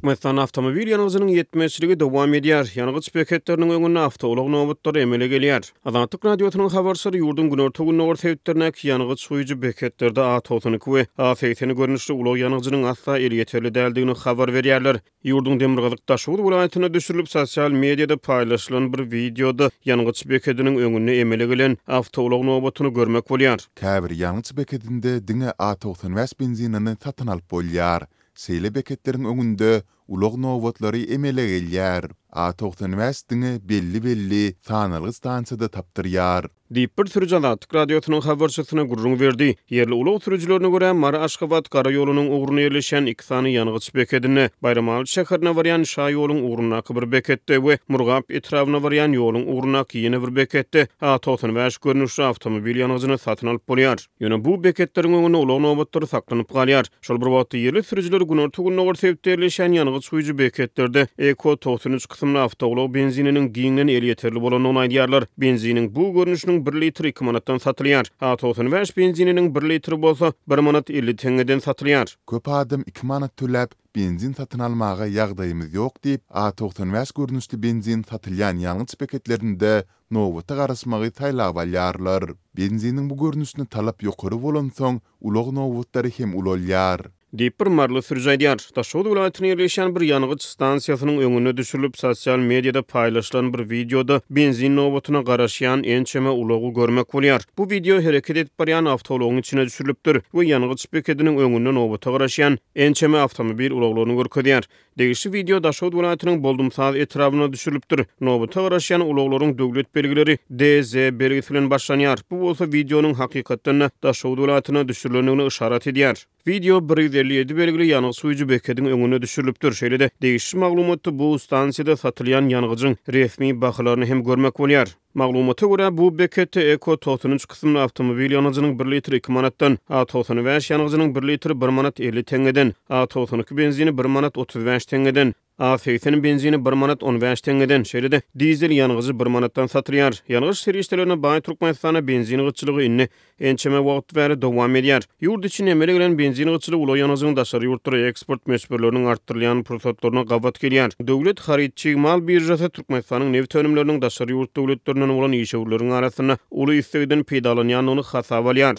Türkmenistanda awtomobil ýangyjynyň ýetmezçiligi dowam edýär. Ýangyç beketleriniň öňünde awtoulag nobatlary emele gelýär. Azatlyk Radiosynyň habarçylary ýurduň günorta-gündogar sebitlerindäki ýangyç guýujy beketlerde A 92 we A 80 görnüşli ulag ýangyjynyň asla elýeterli däldigini habar berýärler. Ýurduň demirgazyk Daşoguz welaýatynda düşürilip, sosial mediada paýlaşylan bir wideoda ýangyç bekediniň öňünde emele gelen awtoulag nobatyny görmek bolýar. Käbir ýangyç bekedinde diňe A 95 benzinini satyn alyp bolýar. Şeýle beketleriň öňünde ulag nobatlary emele gelýär. A 95 diňe belli-belli sanalgy stansiýada tapdyrýar. Diýip, bir sürüji Azatlyk Radiosynyň habarçysyna gürrüň berdi. Ýerli ulag sürüjilerine görä, Mary-Aşgabat gara ýolunyň ugrunda ýerleşýän iki sany ýangyç bekedinde, Baýramaly şäherine barýan şaýoluň ugrundaky bir beketde we Murgap etrabyna barýan ýoluň ugrundaky ýene bir beketde A 95 görnüşli awtomobil ýangyjyny satyn alyp bolýar. Ýöne bu beketleriň öňünde ulag nobatlary saklanyp galýar. Şol bir wagtda, ýerli sürüjiler günorta-gündogar sebitde ýerleşýän ýangyç guýujy beketlerde Eko 93 kysymly awtoulag benzininiň giňden elýeterli bolandygyny aýdýarlar. Benziniň bu görnüşiniň bir litri iki manatdan satylýar. A 95 benzininiň bir litri bolsa, bir manat 50 teňňeden satylýar. Köp adam iki manat töläp, benzin satyn almaga ýagdaýymyz ýok diýip, A 95 görnüşli benzin satylýan ýangyç beketlerinde nobata garaşmagy saýlap alýarlar. Benziniň bu görnüşine talap ýokary bolansoň, ulag nobatlary hem ulalýar. Diýip, bir maryly sürüji aýdýar. Daşoguz welaýatynda ýerleşýän bir ýangyç stansiýasynyň öňünde düşürilip, sosial mediada paýlaşylan bir wideoda benzin nobatyna garaşýan ençeme ulagy görmek bolýar. Bu wideo hereket edip barýan awtoulagyň içine düşürilipdir we ýangyç bekediniň öňünde nobata garaşýan ençeme awtomobil ulaglaryny görkezýär. Degişli wideo Daşoguz welaýatynyň Boldumsaz etrabynda düşürilipdir. Nobata garaşýan ulaglaryň döwlet belgileri DZ belgisi bilen başlanýar. Bu bolsa wideonyň hakykatdan-da Daşoguz welaýatynda düşürilendigine yşarat edýär. Wideo 157 belgili ýangyç guýujy bekediň öňünde düşürilipdir. Şeýle-de, degişli maglumatda bu stansiýada satylýan ýangyjyň resmi bahalaryny hem görmek bolýar. Maglumata görä, bu beketde Eko 93 kysymly awtomobil ýangyjynyň bir litri iki manatdan, A 95 ýangyjynyň bir litri bir manat 50 teňňeden, A 92 benzini bir manat 35 teňňeden, A 80 benzini bir manat 15 teňňeden, şeýle-de dizel ýangyjy bir manatdan satylýar. Ýangyç serişdelerine baý Türkmenistanda benzin gytçylygy indi ençeme wagt bäri dowam edýär. Ýurt içinde emele gelen benzin gytçylygy ulag ýangyjynyň daşary ýurtlara eksport möçberleriniň artdyrylýan pursatlaryna gabat gelýär. Döwlet haryt-çig mal biržasy Türkmenistanyň nebit önümleriniň daşary ýurt döwletlerinden bolan işewürleriň arasynda uly islegden peýdalanýandygyny hasaba alýar.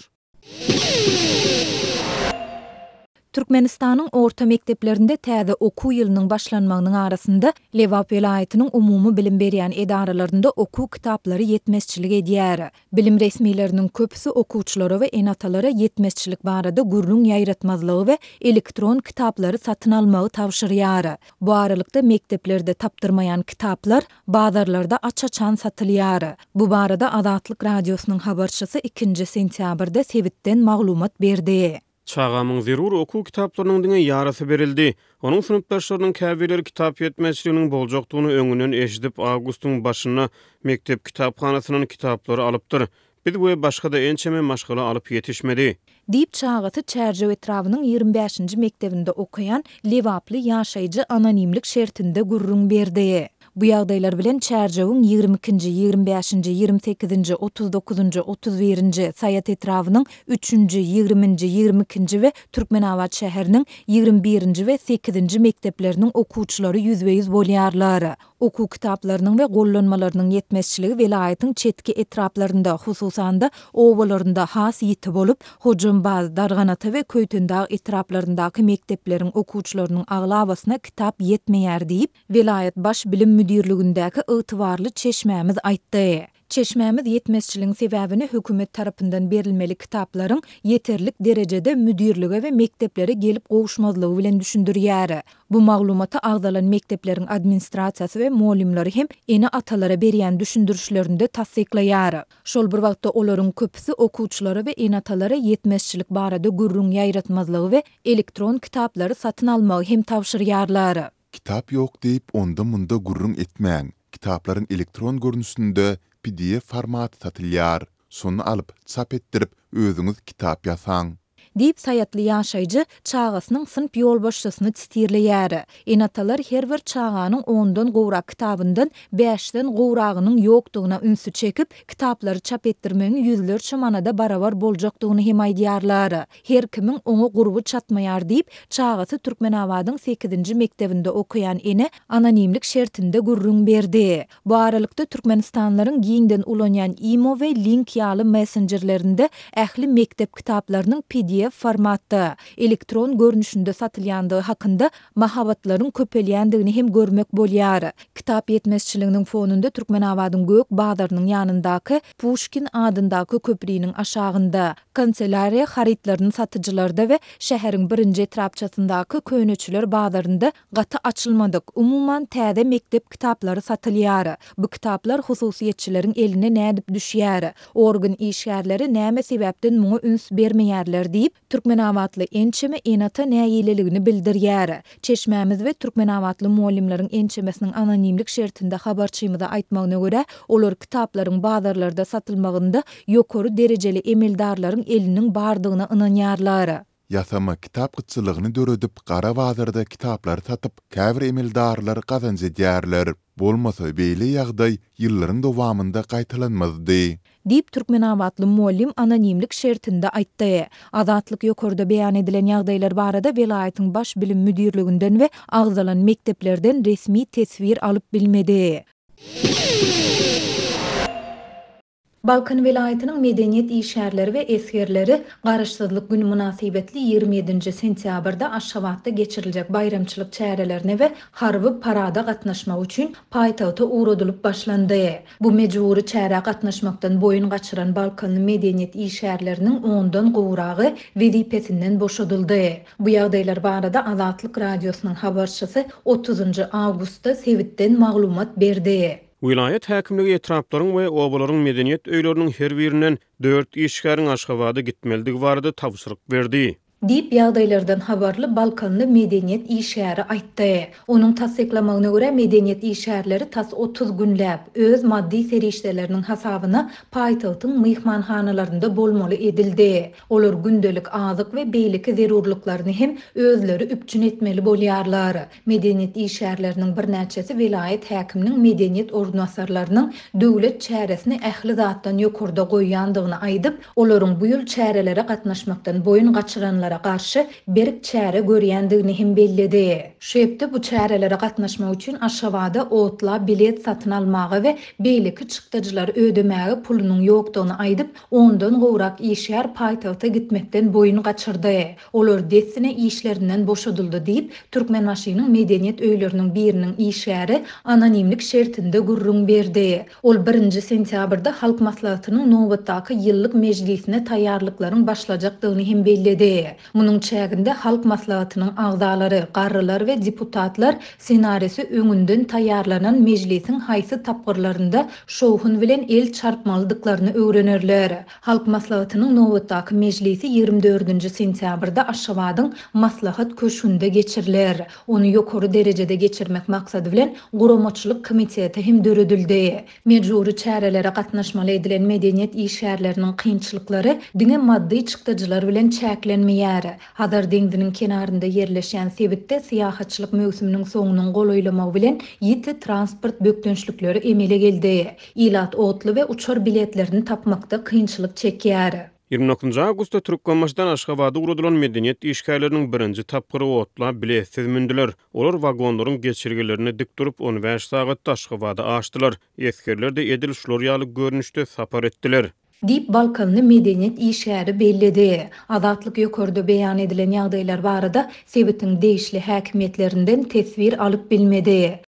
Türkmenistanyň orta mekdeplerinde täze okuw ýylynyň başlanmagynyň arasynda, Lebap welaýatynyň umumy bilim berýän edaralarynda okuw kitaplary ýetmezçilik edýär. Bilim resmileriniň köpüsi okuwçylara we ene-atalara ýetmezçilik barada gürrüň ýaýratmazlygy we elektron kitaplary satyn almagy tabşyrýar. Bu aralykda, mekdeplerde tapdyrmaýan kitaplar bazarlarda aç-açan satylýar. Bu barada Azatlyk Radiosynyň habarçysy ikinji sentýabrda sebitden maglumat berdi. Çagamyň zerur okuw kitaplarynyň diňe ýarysy berildi. Onuň synpdaşlarynyň käbirleri kitap ýetmezçiliginiň boljakdygyny öňünden eşidip, awgustyň başynda mekdep kitaphanasyndan kitaplary alypdyr. Biz we başga-da ençeme maşgala alyp ýetişmedi. Diýip, çagasy Çärjew etrabynyň 25-nji mekdebinde okaýan lebaply ýaşaýjy anonimlik şertinde gürrüň berdi. Bu ýagdaýlar bilen Çärjewiň ýigrimi ikinji, ýigrimi bäşinji, ýigrimi sekizinji, otuz dokuzynjy, otuz birinji, Saýat etrabynyň üçünji, ýigriminji, ýigrimi ikinji we Türkmenabat şäheriniň ýigrimi birinji we sekizinji mekdepleriniň okuwçylary ýüzbe-ýüz bolýarlar. Okuw kitaplarynyň we gollanmalarynyň ýetmezçiligi welaýatyň çetki etraplarynda, hususan-da, obalarynda has ýiti bolup, Hojambaz, Darganata we Köýtendag etraplaryndaky mekdepleriň okuwçylarynyň aglabasyna kitap ýetmeýär diýip, Welaýat Baş bilim müdirligindäki ygtybarly çeşmämiz aýtdy. Çeşmämiz ýetmezçiligiň sebäbini hökümet tarapyndan berilmeli kitaplaryň ýeterlik derejede müdirlige we mekdeplere gelip gowuşmazlygy bilen düşündirýär. Bu maglumaty agzalan mekdepleriň administrasiýasy we mugallymlary hem ene-atalara berýän düşündirişlerinde tassyklaýar. Şol bir wagtda olaryň köpüsi okuwçylara we ene-atalara ýetmezçilik barada gürrüň ýaýratmazlygy we elektron kitaplary satyn almagy hem tabşyrýarlar. Kitap ýok diýip onda-munda gürrüň etmäň, kitaplaryň elektron görnüşinde pdf formaty satylýar. Şony alyp, çap etdirip, özüňiz kitap ýasaň. Diýip, saýatly ýaşaýjy çagasynyň synp ýolbaşçysyny titirleýär. Ene-atalar her bir çaganyň ondan gowrak kitabyndan bäşden gowragynyň ýokdugyna ünsi çekip, kitaplary çap etdirmegiň ýüzlerçe manada barabar boljakdygyny hem aýdýarlar. Her kimiň oňa gurby çatmaýar diýip, çagasy Türkmenabadyň sekizinji mekdebinde okaýan ene anonimlik şertinde gürrüň berdi. Bu aralykda, türkmenistanlylaryň giňden ulanýan Imo we Link ýaly messenjerlerinde ähli mekdep kitaplarynyň pdf formatda, elektron görnüşinde satylýandygy hakynda mahabatlaryň köpelýändigini hem görmek bolýar. Kitap ýetmezçiliginiň fonunda Türkmenabadyň Gök bazarynyň ýanyndaky Puşkin adyndaky köpriniň aşagynda, kanselýariýa harytlaryny satyjylarda we şäheriň birinji etrapçasyndaky Köneçiler bazarynda Gaty açylmadyk, umuman täze mekdep kitaplary satylýar. Bu kitaplar hususyýetçileriň eline nädip düşýär? Organ işgärleri näme sebäpden muňa üns bermeýärler diýip, türkmenabatly ençeme ene-ata nägileligini bildirýär. Çeşmämiz we türkmenabatly mugallymlaryň ençemesiniň anonimlik şertinde habarçymyza aýtmagyna görä, olar kitaplaryň bazarlarda satylmagynda ýokary derejeli emeldarlaryň eliniň bardygyna ynanýarlar. Ýasama kitap gytçylygyny döredip, gara bazarda kitaplary satyp, käbir emeldarlar gazanç edýärler. Bolmasa, beýle ýagdaý ýyllaryň dowamynda gaýtalanmazdy. Diýip, türkmenabatly mugallym anonimlik şertinde aýtdy. Azatlyk ýokarda beýan edilen ýagdaýlar barada welaýatyň Baş bilim müdirliginden we agzalan mekdeplerden resmi teswir alyp bilmedi. Balkan welaýatynyň medeniýet işgärleri we esgerleri Garaşsyzlyk güni mynasybetli 27-nji sentýabrda Aşgabatda geçiriljek baýramçylyk çärelerine we harby parada gatnaşmak üçin paýtagta ugradylyp başlandy. Bu mejbury çärä gatnaşmakdan boýun gaçyran balkanly medeniýet işgärleriniň ondan gowragy wezipesinden boşadyldy. Bu ýagdaýlar barada Azatlyk Radiosynyň habarçysy otuzynjy awgustda sebitden maglumat berdi. Welaýat häkimligi etraplaryň we obalaryň medeniýet öýleriniň her birinden dört işgäriň Aşgabada gitmelidigi barada tabşyryk berdi. Diýip, ýagdaýlardan habarly balkanly medeniýet işgäri aýtdy. Onuň tassyklamagyna görä, medeniýet işgärleri tas 30 günläp, öz maddy serişdeleriniň hasabyna paýtagtyň myhmanhanalarynda bolmaly edildi. Olar gündelik azyk we beýleki zerurlyklaryny hem özleri üpjün etmeli bolýarlar. Medeniýet işgärleriniň birnäçesi welaýat häkiminiň medeniýet orunbasarlarynyň döwlet çäresini ähli zatdan ýokarda goýýandygyny aýdyp, olaryň bu ýyl çärelere gatnaşmakdan boýun gaçyranlara garşy berk çäre görýändigini hem belledi. Şu hepde bu çärelere gatnaşmak üçin Aşgabada otla bilet satyn almaga we beýleki çykdajylary ödemäge pulunyň ýokdugyny aýdyp, ondan gowrak işgär paýtagta gitmekden boýun gaçyrdy. Olar dessine işlerinden boşadyldy diýip, Türkmenbaşynyň medeniýet öýleriniň biriniň işgäri anonimlik şertinde gürrüň berdi. Ol birinji sentýabrda Halk Maslahatynyň nobatdaky ýyllyk mejlisine taýýarlyklaryň başlajakdygyny hem belledi. Munuň çäginde Halk Maslahatynyň agzalary, garrylar we deputatlar ssenarisi öňünden taýýarlanan mejlisiň haýsy tapgyrlarynda şowhun bilen el çarpmalydyklaryny öwrenerler. Halk Maslahatynyň nobatdaky mejlisi 24-nji sentýabrda Aşgabadyň Maslahat köşgünde geçiriler. Ony ýokary derejede geçirmek maksady bilen guramaçylyk komiteti hem döredildi. Mejbury çärelere gatnaşmaly edilen medeniýet işgärleriniň kynçylyklary diňe maddy çykdajylar bilen çäklenmeýär. Hazar deňziniň kenarynda ýerleşýän sebitde syýahatçylyk möwsüminiň soňunyň golaýlamagy bilen ýiti transport bökdençlikleri emele geldi. Ilat otly we uçar biletlerini tapmakda kynçylyk çekýär. 29 awgustda Türkmenbaşydan Aşgabada ugradylan medeniýet işgärleriniň birinji tapgyry otla biletsiz mündüler. Olar wagonlaryň geçelgelerinde dik durup, on bäş sagatda Aşgabada aşdylar. Esgerler-de edil şular ýaly görnüşde sapar etdiler. Diýip, balkanly medeniýet işgäri belledi. Azatlyk ýokarda beýan edilen ýagdaýlar barada sebitiň degişli häkimiýetlerinden teswir alyp bilmedi.